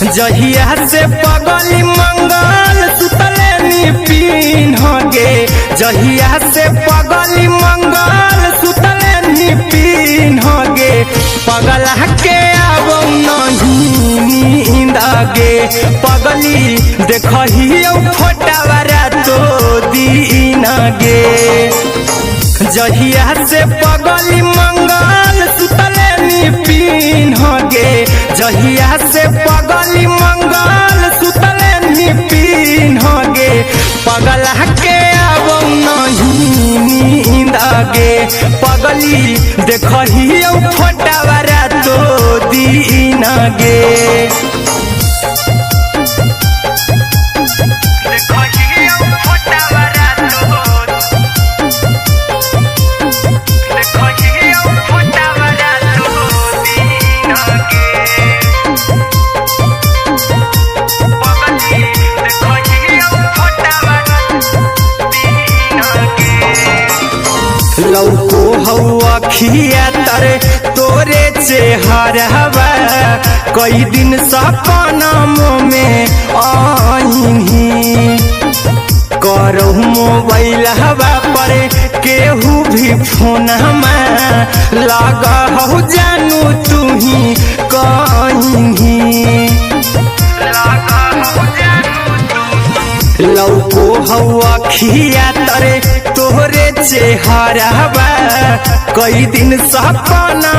जहिया से पगली मंगल सुतले नी पीन गे, जहिया से पगली मंगल सुतले नी पीन गे, पगला के आबो नहीं नींद गे, पगली देखहियो फोटावा रातो दिन गे। जहिया से पगली मंगल सुतले नी पीन गे, जहिया से पगली मंगल सुतले नी पीन गे, पगला के आबो नहीं नींद गे, पगली देखहियो फोटावा रातो दिन गे। लौको हौ अखिया तरे तोरे चेहरवा, कई दिन सपना में आईही, करहु मोबाइल हवा पर केहू भी फोन लगा हौ जानू तुही कहीं। लौको हौ अखिया तरे तोहरे चेहरवा, कई दिन सपना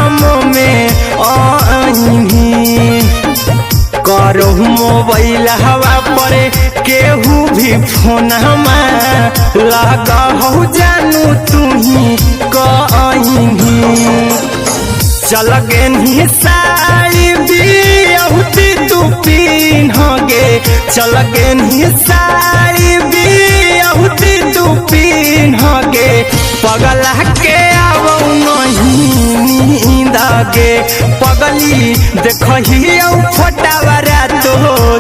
में आईही, करहु मोबाइल हवा पर केहू भी फोन लगा हौ जानू तुही कहीं। चल गेन्ही साड़ी बियाहुती तू पीन गे, चल गेन्ही साड़ी बियाहुती तू पीन गे, पगला के आबो नहीं नींद गे, पगली देखहियो फोटावा रातो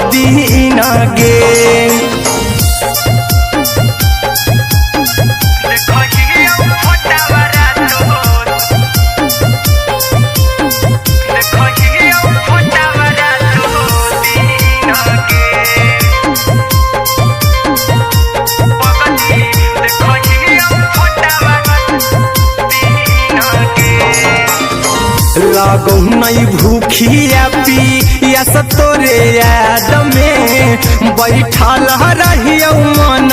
दिन गे। लगौ नहीं भूखिया पिया तोरे याद में, बैठल रहियो मन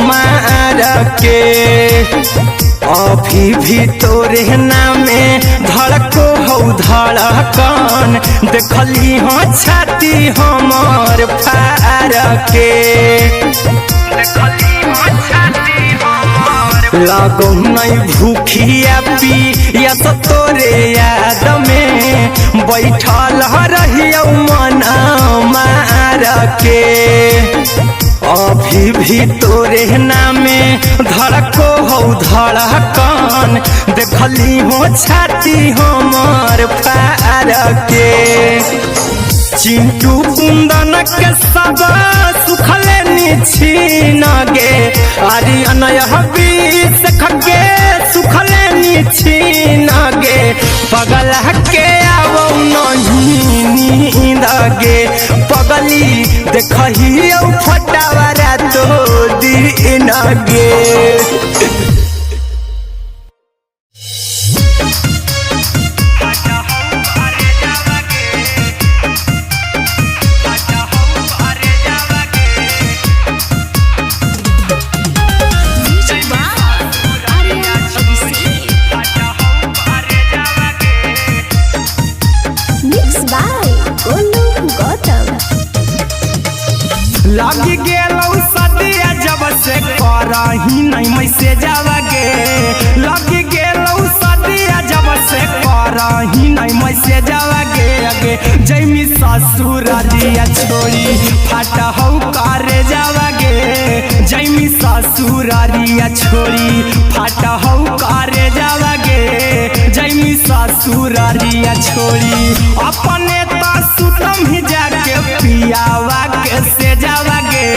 मार के, अभी भी तोरे नामे धड़को हौ धड़कन, देखली हो छाती हमर फार के। लगौ नहीं भूखिया पिया तोरे याद में, बैठल रहियो मन मार के, अभी भी तोरे नामे धड़को हौ धड़कन, देखली हो छाती हमर फार के। चिंटू कुंदन के सब सुखले निछीन गे, आरी अनय बीस खगे सुखले निछीन गे, पगला के आबो नहीं नींद गे, पगली देखहियो फोटावा रातो दिन गे। लग गेलौ सदिया जब से करही नहीं मैसेज गे, लग गेलौ सदिया जब से करही नहीं मैसेज गे, अगे जैमी ससुररिया छोड़ी फाट हौ करे जावा गे, जैमी ससुररिया छोड़ी फाट हौ करे जावा गे, जैमी ससुररिया छोड़ी अपने त सुतम ही जाके पियावा के से जावा गे,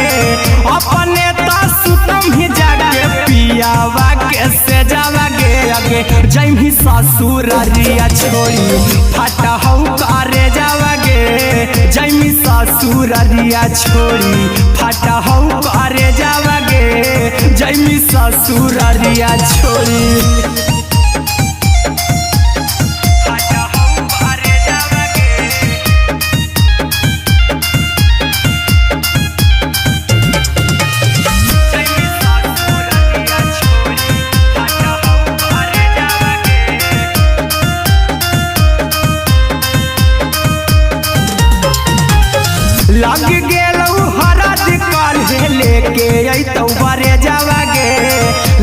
अपने त सुतम ही जाके पियावा के से जावा गे, अगे जैमी ससुररिया छोड़ी फाट हौ करे जावा गे, गे जैमी ससुररिया छोड़ी फाटा हौ करे जावा गे जैमी ससुररिया छोड़ी फाटा हौ करे जावा गे। जैमी ससुररिया छोड़ी फाटा हौ करे जावा गे। लग गेलौ हरद काल्हे लेके अइतौ बरे जावा गे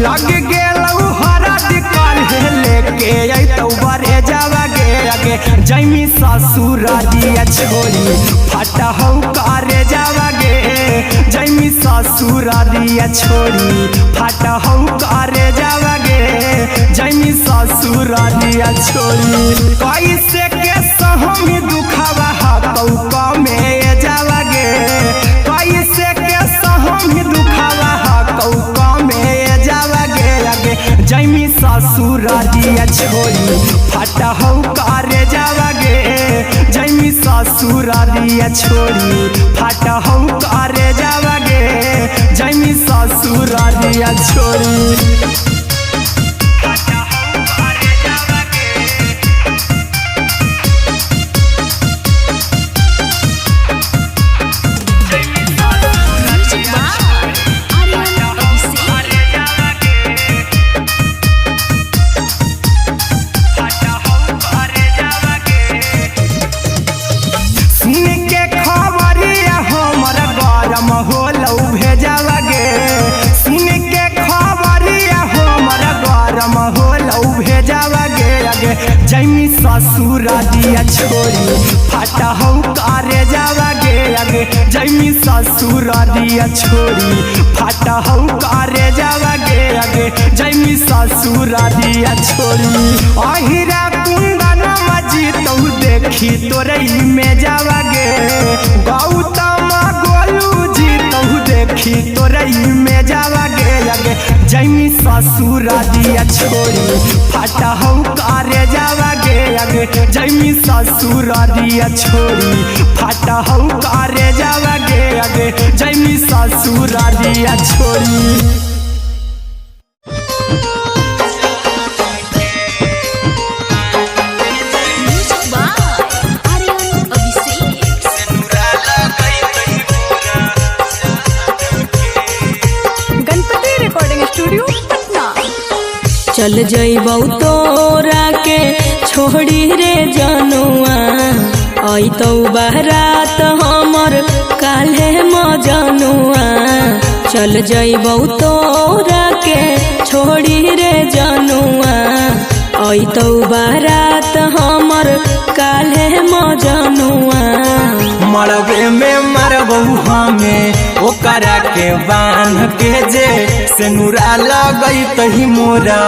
लग गेलौ हरद काल्हे लेके अइतौ बरे जावा गे अगे जैमी ससुररिया छोड़ी फाटा हौ करे जावा गे जैमी ससुररिया छोड़ी फाटा हौ करे जावा गे जैमी ससुररिया छोड़ी कैसे के सहमी दुखावा हकौ कमे जावा गे कैसे के सहमी दुखावा हकौ कमे जावा गे अगे जैमी ससुररिया छोड़ी फाटा हौ करे जावा गे जैमी ससुररिया छोड़ी फाटा हौ करे जावा गे जैमी ससुररिया छोड़ी फाटा हौ करे जावा गे। Music by Aryan Abhishek. सुन के खबरिया हमर गरम होलौ भेजावा गे सुन के खबरिया हमर गरम होलौ भेजावा गे अगे जैमी ससुररिया छोड़ी फाटा हौ करे जावा गे अगे जैमी ससुररिया छोड़ी फाटा हौ करे जावा गे अगे जैमी ससुररिया छोड़ी अहिरा कुंदन मजीतौ देखी तोरई में जावा गे गौतम गोलू जीतौ देखी तोरई में जावा गे अगे जैमी ससुररिया छोड़ी फाटा हौ करे जावा गे अगे जैमी ससुररिया छोड़ी फाटा हौ करे जावा गे अगे जैमी ससुररिया छोड़ी। Music by Aryan Abhishek. Ganpati recording studio Patna. चल जइबौ तोरा के छोड़ी रे जनुआ अइतौ बारात हमर काल्हे मजनुआ चल जइबौ तोरा के छोड़ी रे जनुआ अइतौ बारात हमर काल्हे मजनुआ। मरबे में मरबौ हमें ओकरा के बांध के जे सेनुरा लगई तही मोरा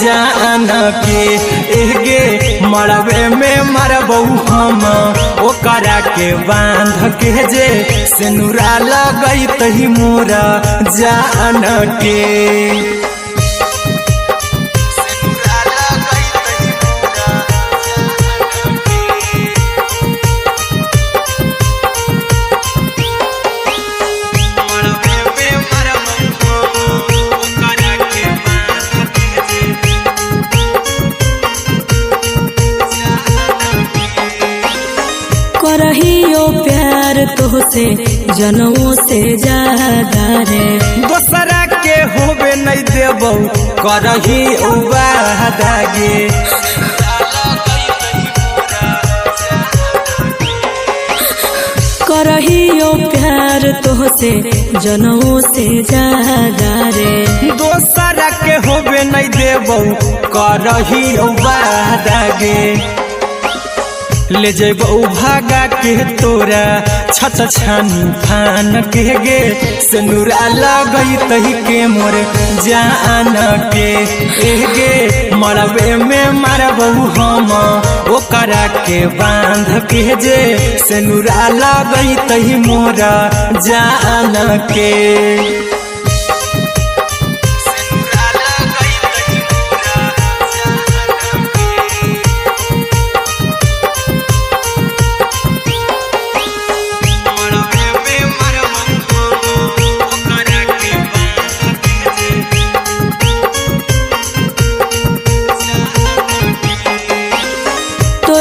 जान के एगे मरबे में मरबौ हम ओकरा के बांध के जे सेनुरा लगई तही मोरा जान के। सेनुरा लगई तही मोरा जान के। करहियो प्यार तोहसे जनमो से ज्यादा रे दोसरा के होबे नहीं देबौ करही वादा गे। करहियो प्यार तोहसे जनमो से ज्यादा रे दोसरा के होबे नहीं देबौ करही वादा गे। ले जेबौ भागा के तोरा छत छानी फान के गे सेनुरा लगई तही के मोर जान के एगे मरबे में मारबौ हम ओकरा के बांध के जे सेनुरा लगई तही मोरा जान के। सेनुरा लगई तही मोरा जान के।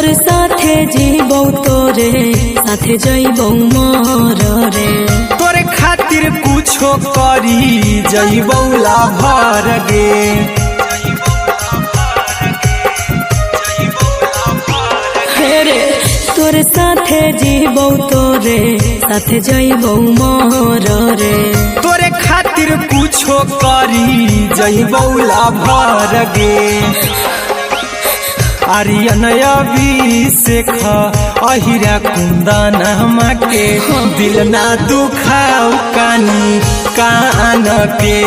तोर साथे जीबौ तोरे साथे जइबौ मर रे। तोरे खातिर कुछो करी जइबौ लाभर गे। हे रे तोरे साथे जीबौ तोरे साथे जइबौ मर रे। तोरे खातिर कुछो करी जइबौ लाभर गे। आर्यन अभिषेक अहिरा कुंदन के दिल ना दुखाऊ कानी कान के।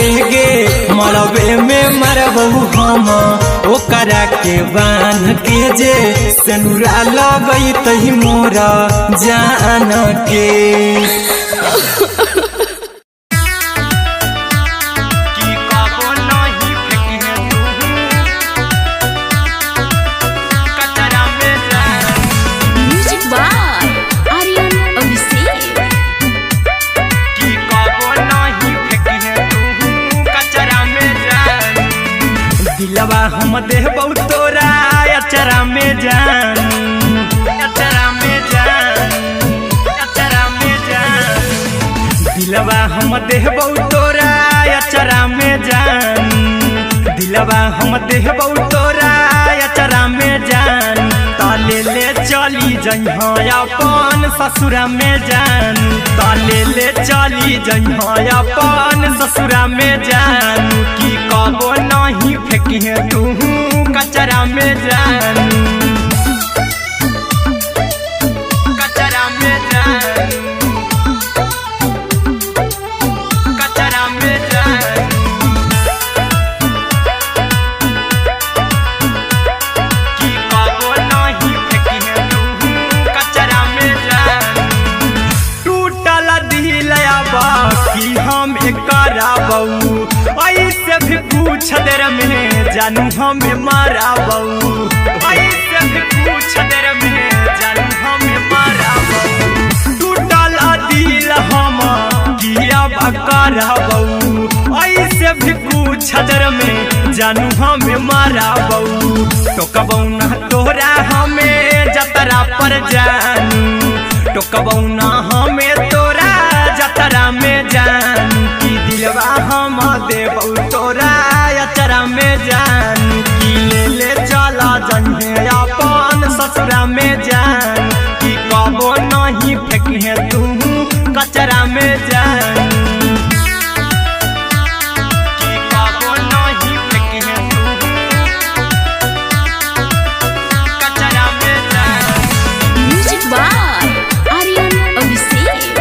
एगे मरबे में मरबू हम ओकरा के बांध के जे सेनुरा लगई तही मोरा जान के। की कबो नहीं फेंके तू कचरा में जान। म्यूजिक बाय आर्यन अभिषेक। की कबो नहीं फेंके तू कचरा में जान। दिलवा हम देहबौ तोरा अचरा में जान, अचरा में जान, अचरा में जान। दिलवा हम देहबौ तोरा अचरा में जान। दिलवा हम देहबौ तोरा अचरा में जान। ताले ले चली जइहा अपन ससुरा में जान। ताले ले चली जइहा अपन ससुरा में जान। की कबो नहीं फेंकिहे तू कचरा में जान, कचरा में जान, कचरा में जान। की कबो नहीं फेंकिहे तू कचरा में जान। टूटल दिल अब की हम कराबऊ, ऐसे भी पूछ देर में जानू हमें माराबऊ। ऐसे भी पूछ देर में जानू हमें माराबऊ। टूटल दिल हम की अब कराबऊ, ऐसे भी पूछ देर में जानू हमें माराबऊ। टोकबऊ ना तोरा हमें जतरा पर जानू, टोकबऊ ना हमें तोरा जतरा में जान। की दिलवा हम देबऊ तोरा अचरा में जान। की ले ले चला जइहे अपन ससुरा में जान। की कबो नहीं फेंकिहे तू कचरा में जान। की कबो नहीं फेंकिहे तू कचरा में जान। म्यूजिक बाय आर्यन अभिषेक।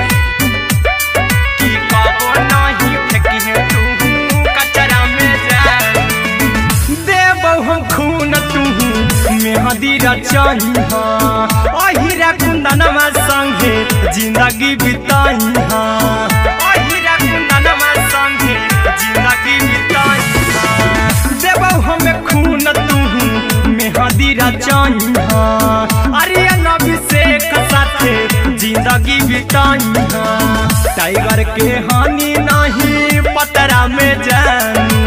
की कबो नहीं फेंकिहे तू कचरा में जान। देबौ हम खून तू मेहंदी रचहिहा, अहिरा कुंदनमा संगे जिंदगी बिताइहा। अहिरा कुंदनमा संगे जिंदगी बिताइहा। देबौ हम खून तू मेहंदी रचहिहा, आर्यन अभिषेक साथे जिंदगी बिताइहा। टाइगर के हानि नहीं पतरा में जानू,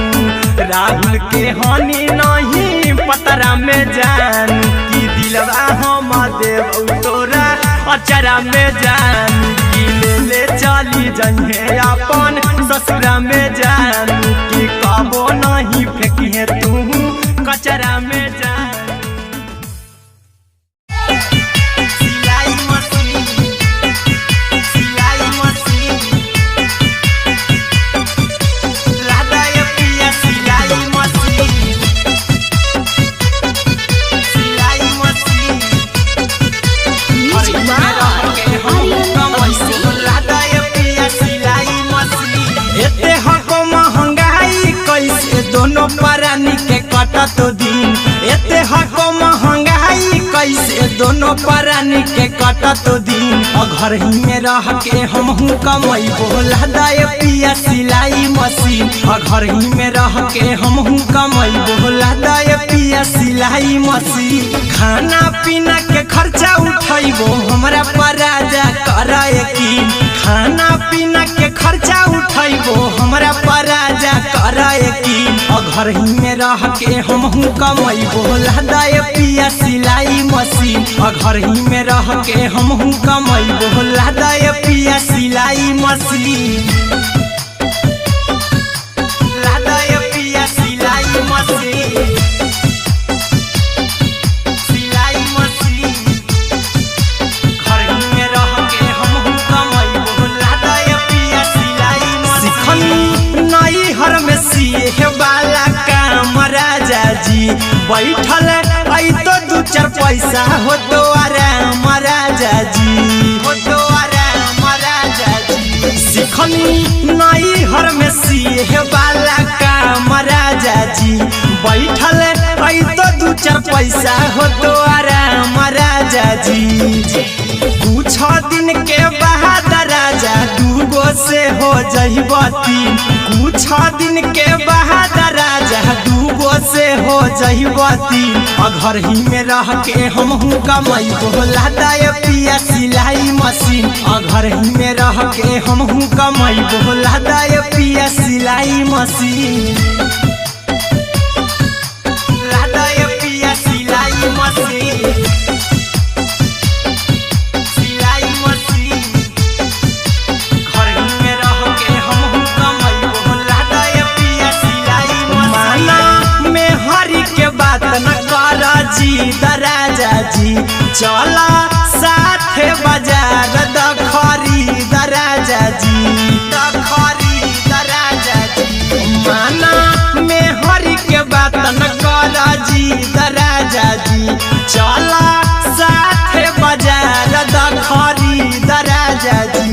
राहुल के हानि नहीं पतरा में जानू। की दिलवा हम देबौ तोरा अचरा में जानू। की ले ले चली जइहे अपन ससुरा में जानू। की कबो नहीं फेंकिहे तू कचरा में जान। सिलाई मशीन, सिलाई मशीन, लादा ये पिया सिलाई मशीन, सिलाई मशीन। म्यूजिक बाय आर्यन अभिषेक। लादा ये पिया सिलाई मशीन। एते हको महंगाई कैसे दोनों प्राणी के कटत दिन। एते हको महंगाई कैसे दोनों प्राणी के कटत दिन। घर ही में रह के हमहू कमैबो लादा ये पिया सिलाई मशीन। घर ही में रह के हमहू कमैबो लादा ये पिया सिलाई मशीन। खाना पीना के खर्चा उठैबो हमरा पर राजा कर यकीन। खाना पीना के खर्चा उठैबो हमरा पर राजा कर की घर ही में रह के हमहू कमैबो लहदाए पिया सिलाई मशीन। घर ही में रह के हमहू कमैबो लहदाए पिया सिलाई मशीन। लहदाए पिया सिलाई मशीन, सिलाई मशीन। घर ही में रह के हमहू कमैबो लहदाए पिया सिलाई मशीन। सिखनी नई हर में सीहे वाला काम राजा जी, बैठल आई तो दू चार पैसा हो तो आराम राजा जी, हो तो आराम राजा जी। सिखनी नई हर में सीहे वाला काम राजा जी, बैठल आई तो दू चार पैसा हो तो आराम राजा जी। कुछ दिन के बाद राजा दूगो से हो जइबती, कुछ दिन के बाद राजा दूगो से हो जइबती। घर ही में रह के हमहू कमैबो लहदाए पिया सिलाई मशीन। घर ही में रह के हमहू कमैबो लहदाए पिया सिलाई मशीन। लहदाए पिया सिलाई मशीन, सिलाई मशीन। घर ही में रह के हमहू कमैबो लहदाए पिया सिलाई मशीन। माना में हरि के बात न कर जी राजा जी, चला साथे बाजार दखरी राजा जी, दखरी राजा जी। माना में हरि के बात न कर जी राजा जी, चला साथे बाजार दखरी राजा जी।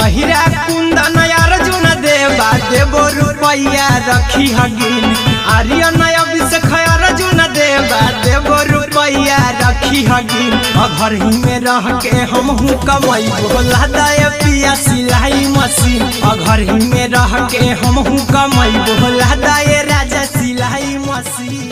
अहिरा कुंदन अर्जुन देवा देवो रुपैया रखी हगिन, आर्यन अभिषेक अर्जुन देवा देवो रुपैया रखी हगिन। घर ही में रह के हमहू कमैबो लहदाए पिया सिलाई मशीन। घर ही में रह के हमहू कमैबो लहदाए राजा सिलाई मशीन।